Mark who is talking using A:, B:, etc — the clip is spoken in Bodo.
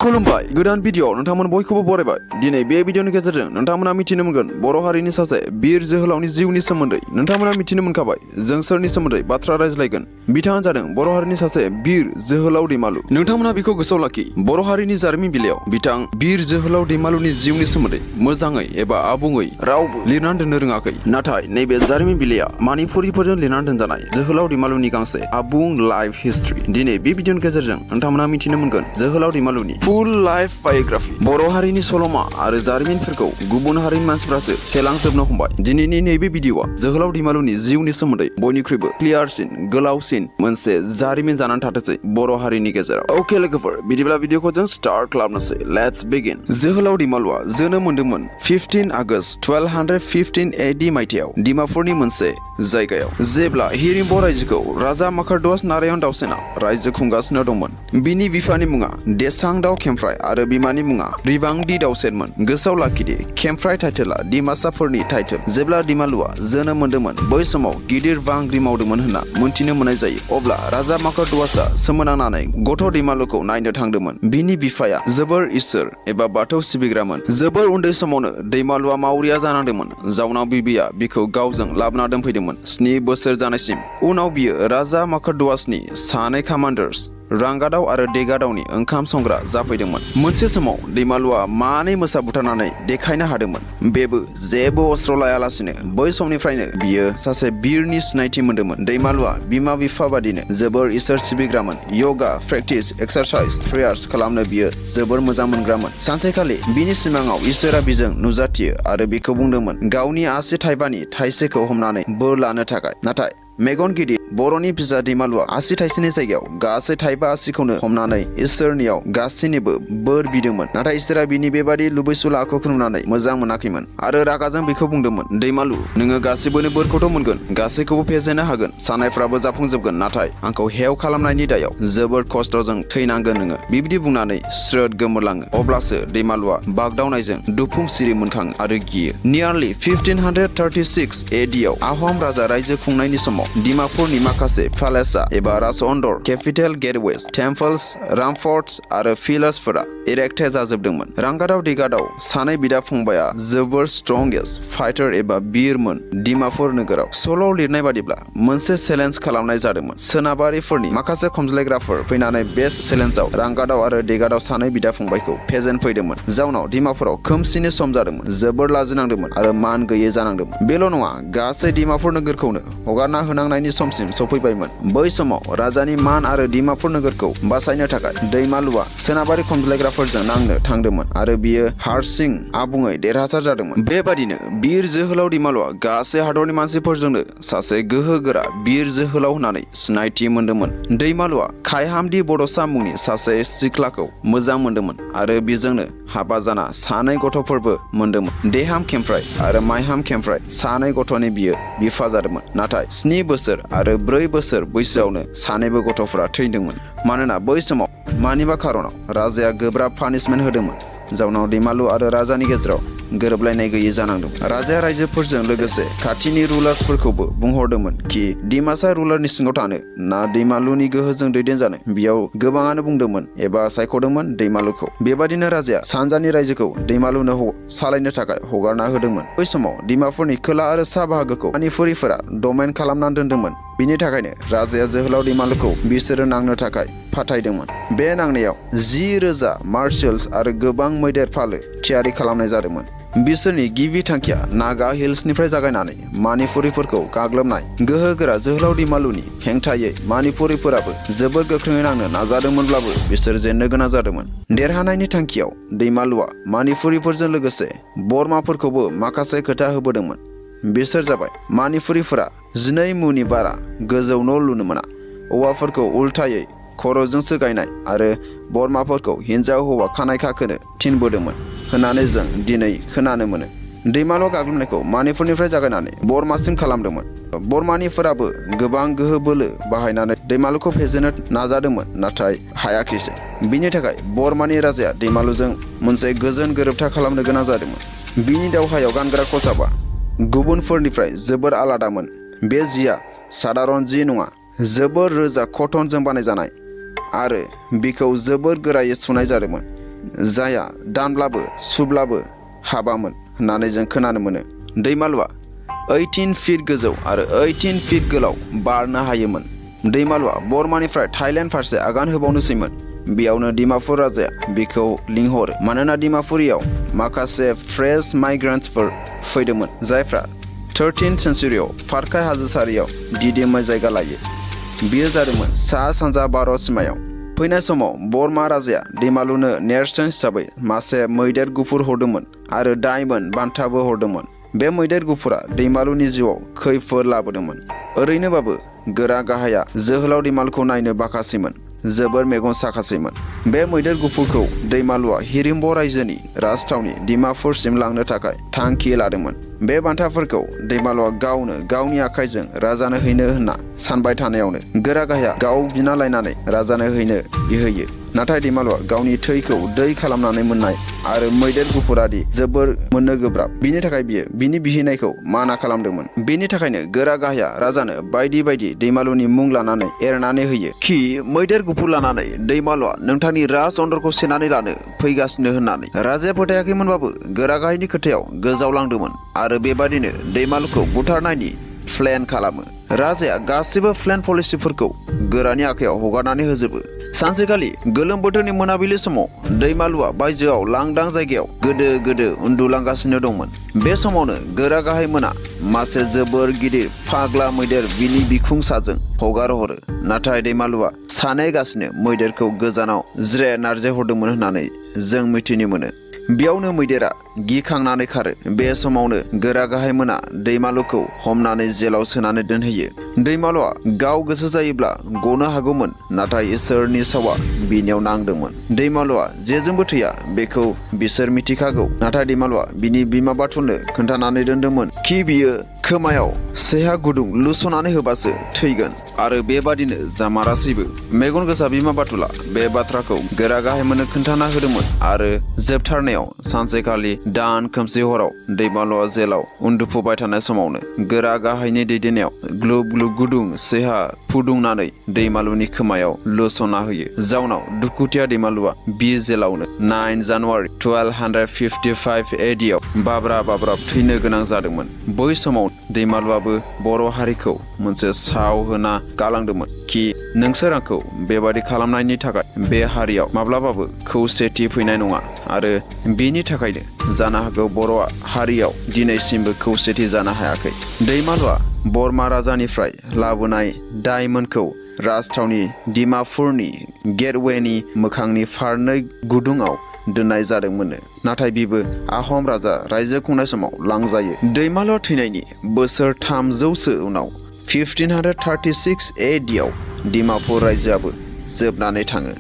A: खुलुमबाय गोदान भिडिअ नोंथांमोन बयखौबो बरायबाय दिनै बे भिडिअनि गेजेरजों नोंथांमोना मिथिनो मोनगोन बर' हारिनि सासे बिर जोहोलावनि जिउनि सोमोन्दै नोंथांमोना मिथिनो मोनखाबाय जों सोरनि सोमोन्दै बाथ्रा रायज्लायगोन बिथाङा जादों बर' हारिनि सासे बिर जोहोलाव दैमालु नोंथांमोना बेखौ गोसोआव लाखि बर' हारिनि जारिमिन बिलायाव बिथां बिर जोहोलाव दैमालुनि जिउनि सोमोन्दै मोजाङै एबा आबुङै रावबो लिरनानै दोननो रोङाखै नाथाय नैबे जारिमिन बिलाया मानिपुरिफोरजों लिरनानै दोनजानाय जोहोलाव दैमालुनि गांसे आबुं लाइफ हिस्ट्रि दिनै बे भिडिअनि गेजेरजों नोंथांमोना मिथिनो मोनगोन जोहोलाव दैमालुनि फुल लाइफ बायोग्राफि बर' हारिनि सल'मा आरो जारिमिनफोरखौ गुबुन हारिनि मानसिफ्रासो सेलांजोबनो हमबाय दिनैनि नैबे भिडिअआ जोहोलाव दैमालुनि जिउनि सोमोन्दै बयनिख्रुइबो क्लियारसिन गोलावसिन मोनसे जारिमिन जानानै थाथोंसै बर' हारिनि गेजेराव अके लोगोफोर बिदिब्ला भिडिअखौ जों स्टार्ट खालामनोसै लेट्स बिगिन जोहोलाव दैमालुआ जोनोम मोन्दोंमोन 15 आगस्ट 1215 AD मायथाइयाव डिमापुरनि मोनसे जायगायाव जेब्ला हिरिम्ब रायजोखौ राजा माकारदस नारायण दावसेना रायजो खुंगासिनो दंमोन बिनि बिफानि मुङा देसां दाव खेमफ्राय आरो बिमानि मुङा रिबांदि दावसेनमोन गोसोआव लाखिदि खेमफ्राय टाइटेला डिमासाफोरनि टाइटेल जेब्ला दैमालुआ जोनोम मोन्दोंमोन बै समाव गिदिर बांग्रि मावदोंमोन होनना मोनथिनो मोननाय जायो अब्ला राजा माकारदसआ सोमोनांनानै गथ' दैमालुखौ नायनो थांदोंमोन बिनि बिफाया जोबोर इसोर एबा बाथौ सिबिग्रामोन जोबोर उन्दै समावनो दैमालुआ मावरिया जानांदोंमोन जाउनाव बिबिया बिखौ गावजों लाबोना दोनफैदोंमोन 7 बोसोर जानायसिम उनाव बियो राजा माकारदसनि सानै कामान्डार्स रांगादाव आरो देगादावनि ओंखाम संग्रा जाफैदोंमोन मोनसे समाव दैमालुआ मानै मोसा बुथारनानै देखायनो हादोंमोन बेबो जेबो अस्त्र लायालासिनो बै समनिफ्रायनो बियो सासे बिरनि सिनायथि मोन्दोंमोन दैमालुआ बिमा बिफा बादिनो जोबोर इसोर सिबिग्रामोन योगा प्रेक्टिस एक्सारसाइज प्रेयार्स खालामनो बियो जोबोर मोजां मोनग्रामोन सानसेखालि बिनि सिमाङाव इसोरा बिजों नुजाथियो आरो बिखौ बुंदोंमोन गावनि आसि थाइबानि थाइसेखौ हमनानै बोर लानो थाखाय नाथाय मेगन गिदिर बर'नि फिसा दैमालुआ आसि थाइसेनि जायगायाव गासै थाइबा आसिखौनो हमनानै इसोरनियाव गासैनिबो बोर बिदोंमन नाथाय इसोरा बिनि बेबादि लुबैसुला आखुखौ नुनानै मोजां मोनाखैमोन आरो रागाजों बिखौ बुंदोंमोन दैमालु नोङो गासिबोनि बोरखौथ' मोनगोन गासैखौबो फेजेननो हागोन साननायफ्राबो जाफुंजोबगोन नाथाय आंखौ हेव खालामनायनि दायाव जोबोर खस्थ'जों थैनांगोन नोङो बिब्दि बुंनानै स्रोद गोमोरलाङो अब्लासो दैमालुआ बागदावनायजों दुफुं सिरि मोनखाङो आरो गियो नियारलि 1536 AD आव आहम राजा रायजो खुंनायनि समाव डिमापुरनि माखासे प्यालेसा एबा राजअन्दर केपिटेल गेटवेज टेम्पल्स रामफर्ट्स आरो पिलार्सफोरा इरेक्टे जाजोबदोंमोन रांगादाव देगादाव सानै बिदा फंबाया जोबोर स्ट्रंगेस्ट फाइटार एबा बिरमोन डिमापुर नोगोराव सल'आव लिरनाय बादिब्ला मोनसे चेलेन्ज खालामनाय जादोंमोन सोनाबारिफोरनि माखासे खमज्लायग्राफोर फैनानै बे चेलेन्जआव रांगादाव आरो देगादाव सानै बिदा फंबायखौ फेजेनफैदोंमोन जाउनाव डिमापुराव खोमसिनि सम जादोंमोन जोबोर लाजिनांदोंमोन आरो मान गैयै जानांदोंमन बेल' नङा गासै डिमापुर नोगोरखौनो हगारना होनांनायनि समसिम सफैबायमोन बै समाव राजानि मान आरो डिमापुर नोगोरखौ बासायनो थाखाय दैमालुआ सोनाबारि खमज्लायग्राफोरजों नांनो थांदोंमोन आरो बियो हारसिं आबुङै देरहासार जादोंमोन बेबादिनो बिर जोहोलाव दैमालुआ गासै हादरनि मानसिफोरजोंनो सासे गोहोगोरा बिर जोहोलाव होननानै सिनायथि मोन्दोंमोन दैमालुआ खायहामदि बड'सा मुंनि सासे सिख्लाखौ मोजां मोन्दोंमन आरो बिजोंनो हाबा जाना सानै गथ'फोरबो मोन्दोंमोन देहाम खेमफ्राय आरो माइहाम खेमफ्राय सानै गथ'नि बियो बिफा जादोंमोन नाथाय 7 बोसोर आरो 4 बोसोर बैसोआवनो सानैबो गथ'फोरा थैदोंमोन मानोना बै समाव मानिबा खारनाव राजाया गोब्राब पानिशमेन्ट होदोंमोन जाउनाव दैमालु आरो राजानि गेजेराव गोरोबलायनाय गैयै जानांदोंमोन राजाया रायजोफोरजों लोगोसे खाथिनि रुलार्सफोरखौबो बुंहरदोंमोन कि डिमासा रुलारनि सिङाव थानो ना दैमालुनि गोहोजों दैदेनजानो बेयाव गोबाङानो बुंदोंमोन एबा सायख'दोंमोन दैमालुखौ बेबादिनो राजाया सानजानि रायजोखौ दैमालुनो सालायनो थाखाय हगारना होदोंमोन बै समाव डिमापुरनि खोला आरो सा बाहागोखौ मानिपुरिफोरा डमेन खालामनानै दोनदोंमोन बिनि थाखायनो राजाया जोहोलाव दैमालुखौ बिसोरो नांनो थाखाय फाथायदोंमोन बे नांनायाव 10,000 मार्शल्स आरो गोबां मैदेर फालो थियारि खालामनाय जादोंमन बिसोरनि गिबि थांखिया नागा हिल्सनिफ्राय जागायनानै मानिपुरिफोरखौ गाग्लोबनाय गोहोगोरा जोहोलाव दैमालुनि हेंथायै मानिपुरिफोराबो जोबोर गोख्रोङै नांनो नाजादोंमोनब्लाबो बिसोर जेननो गोनां जादोंमोन देरहानायनि थांखियाव दैमालुआ मानिपुरिफोरजों लोगोसे बर्माफोरखौबो माखासे खोथा होबोदोंमन बिसोर जाबाय मानिपुरिफोरा 12 मुनि बारा गोजौ न' लुनो मोना औवाफोरखौ उल्थायै खर'जोंसो गायनाय आरो बर्माफोरखौ हिन्जाव हौवा खानाय खाखोनो थिनबोदोंमोन होननानै जों दिनै खोनानो मोनो दैमालु गाग्लोबनायखौ मानिपुरनिफ्राय जागायनानै बर्मासिम खालामदोंमोन बर्मानिफोराबो गोबां गोहो बोलो बाहायनानै दैमालुखौ फेजेननो नाजादोंमोन नाथाय हायाखैसै बिनि थाखाय बर्मानि राजाया दैमालुजों मोनसे गोजोन गोरोबथा खालामनो गोनां जादोंमोन बिनि दावहायाव गानग्रा खसाबा गुबुनफोरनिफ्राय जोबोर आलादामोन बे जिया साधारन जि नङा जोबोर रोजा कटनजों बानायजानाय आरो बिखौ जोबोर गोरायै सुनाय जादोंमोन जायहा दानब्लाबो सुब्लाबो हाबामोन होननानै जों खोनानो मोनो। दैमालुआ 18 फिट गोजौ आरो 18 फिट गोलाव बारनो हायोमोन। दैमालुआ बर्मानिफ्राय थाइलेण्ड फारसे आगान होबावनोसैमोन। बेयावनो डिमापुर राजाया बिखौ लिंहरो मानोना डिमापुरियाव माखासे फ्रेश माइग्रेन्ट्सफोर फैदोंमोन जायफ्रा 13th सेन्चुरियाव फारखाय हाजो सारियाव दिदोमै जायगा लायो। बियो जादोंमोन सा सानजा भारत सिमायाव। फैनाय समाव बर्मा राजाया दैमालुनो नेरसोन हिसाबै मासे मैदेर गुफुर हरदोंमोन आरो डायमन्ड बान्थाबो हरदोंमोन। बे मैदेर गुफुरा दैमालुनि जिउआव खैफोद लाबोदोंमोन। ओरैनोबाबो गोरा गाहाया जोहोलाव दैमालुखौ नायनो बाखासैमोन, जोबोर मेगन साखासैमोन। बे मैदेर गुफुरखौ दैमालुआ हिरिम्ब रायजोनि राजथावनि डिमापुरसिम लांनो थाखाय थांखि लादोंमोन। बे बान्थाफोरखौ दैमालुआ गावनो गावनि आखाइजों राजानो हैनो होनना सानबाय थानायावनो गोरा गाहाया गाव बिना लायनानै राजानो हैनो बिहोयो। नाथाय दैमालुआ गावनि थैखौ दै खालामनानै मोननाय आरो मैदेर गुफुरादि जोबोर मोननो गोब्राब, बिनि थाखाय बियो बिनि बिहैनायखौ माना खालामदोंमोन। बेनि थाखायनो गोरा गाहाया राजानो बायदि बायदि दैमालुनि मुं लानानै एरनानै होयो खि मैदेर गुफुर लानानै दैमालुआ नोंथांनि राज दन्दरखौ सेनानै लानो फैगासिनो होननानै। राजाया फोथायाखैमोनबाबो गोरा गाहायनि खोथायाव गोजावलांदोंमोन आरो बेबादिनो दैमालुखौ बुथारनायनि प्लेन खालामो। राजाया गासैबो प्लेन पलिसिफोरखौ गोरानि आखायाव हगारनानै होजोबो। सानसेखालि गोलोम बोथोरनि मोनाबिलि समाव दैमालुआ बायजोआव लांदां जायगायाव गोदो गोदो उन्दुलांगासिनो दंमोन। बे समावनो गोरा गाहाय मोना मासे जोबोर गिदिर फाग्ला मैदेर बिनि बिखुं साजों हगार हरो। नाथाय दैमालुआ सानायगासिनो मैदेरखौ गोजानाव ज्रे नारजे हरदोंमोन होननानै जों मिथिनो मोनो। बेयावनो मैदेरा गिखांनानै खारो। बे समावनो गोरा गाहाय मोना दैमालुखौ हमनानै जेलाव सोनानै दोनहैयो। दैमालुआ गाव गोसो जायोब्ला गनो हागौमोन, नाथाय इसोरनि सावा बिनियाव नांदोंमोन। दैमालुआ जेजोंबो थैया बेखौ बिसोर मिथिखागौ, नाथाय दैमालुआ बिनि बिमा बाथुलनो खोन्थानानै दोनदोंमोन खि बियो खोमायाव सेहा गुदुं लुस'नानै होबासो थैगोन आरो बेबादिनो जामारासैबो। मेगन गोसा बिमा बाथुला बे बाथ्राखौ गोरा गाहाय मोननो खोन्थाना होदोंमोन आरो जोबथारनायाव सानसेखालि दान खोमसि हराव दैमालुआ जेलाव उन्दुफुबाय थानाय समावनो गोरा गाहायनि दैदेननायाव ग्लुब ग्लुब गुदुं सेहा फुदुंनानै दैमालुनि खोमायाव लुस'ना होयो। जाउनाव दुखुथिया दैमालुआ बि जेलावनो 9 जानुवारि 1255 AD आव बाब्राब बाब्राब थैनो गोनां जादोंमोन। बै समाव दैमालुआबो बर' हारिखौ मोनसे साव होना गालांदोंमोन कि नोंसोर आंखौ बेबादि खालामनायनि थाखाय बे हारियाव माब्लाबाबो खौसेथि फैनाय नङा आरो बेनि थाखायनो जानो हागौ बर' हारियाव दिनैसिमबो खौसेथि जानो हायाखै। दैमालुआ बर्मा राजानिफ्राय लाबोनाय डायमन्डखौ राजथावनि डिमापुरनि गेटवेनि मोखांनि फारनै गुदुङाव दोननाय जादोंमोन, नाथाय बिबो आहम राजा रायजो खुंनाय समाव लांजायो। दैमालुआ थैनायनि बोसोर 300सो उनाव 1536 AD आव डिमापुर रायजोआबो जोबनानै थाङो।